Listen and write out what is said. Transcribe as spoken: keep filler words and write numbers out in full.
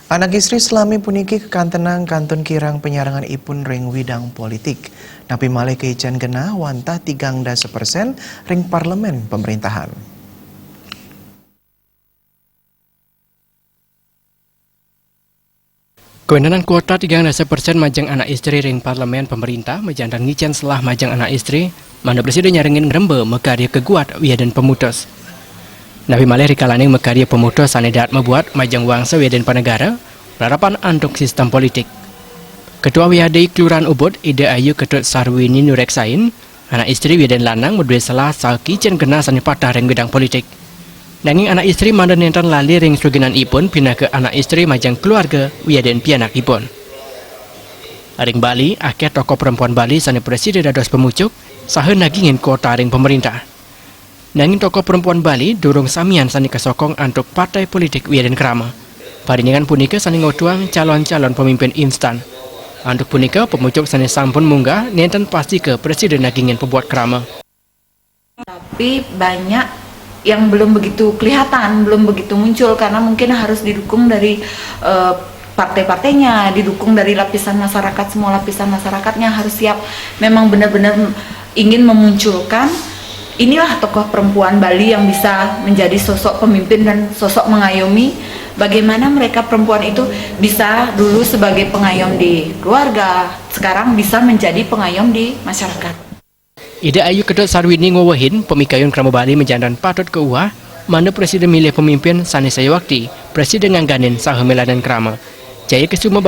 Anak istri salami puniki kakantenang kantun kirang panyarengan ipun ring widang politik. Napi malih kaican genah wantah tigang dasa persen ring parlemen pemerintahan. Kawentenan kuota tigang dasa persen majeng anak istri ring parlemen pemerintah majanten ngicen selah majeng anak istri, mangda prasida nyarengin ngremba makarya kaguat wiadin pamutus. Napi malih rikalaning makarya pamutus sane daat mabuat majeng wangsa wiadin panegara, larapan antuk sistem politik. Ketua W H D I Kelurahan Ubud, Ida Ayu Ketut Sarwini nureksain, anak istri wiadin lanang madue selah saha kicen genah sane patah ring bidang politik. Nanging anak istri mangda nenten lali ring suginan ipun pinaka anak istri majeng keluarga wiadin pianak ipun. Ring Bali, akeh tokoh perempuan Bali sane prasida dados pamucuk saha nagingin kuota ring pemerintah. Nanging tokoh perempuan Bali durung samian sane kasokong antuk partai politik wiadin krama. Parindikan punika sane ngotuang calon-calon pemimpin instan. Antuk punika, pamucuk sane sampun munggah nenten pastika prasida nagingin pabuat krama. Tapi banyak yang belum begitu kelihatan, belum begitu muncul karena mungkin harus didukung dari eh, partai-partainya, didukung dari lapisan masyarakat, semua lapisan masyarakatnya harus siap. Memang benar-benar ingin memunculkan inilah tokoh perempuan Bali yang bisa menjadi sosok pemimpin dan sosok mengayomi. Bagaimana mereka perempuan itu bisa dulu sebagai pengayom di keluarga, sekarang bisa menjadi pengayom di masyarakat. Ida Ayu Ketut Sarwini ngwewehin, pamikayun krama Bali majanten patut kauwah, mangda prasida milih pamimpin sane sayuakti prasida ngangganin saha milanin krama. Jaya Kesuma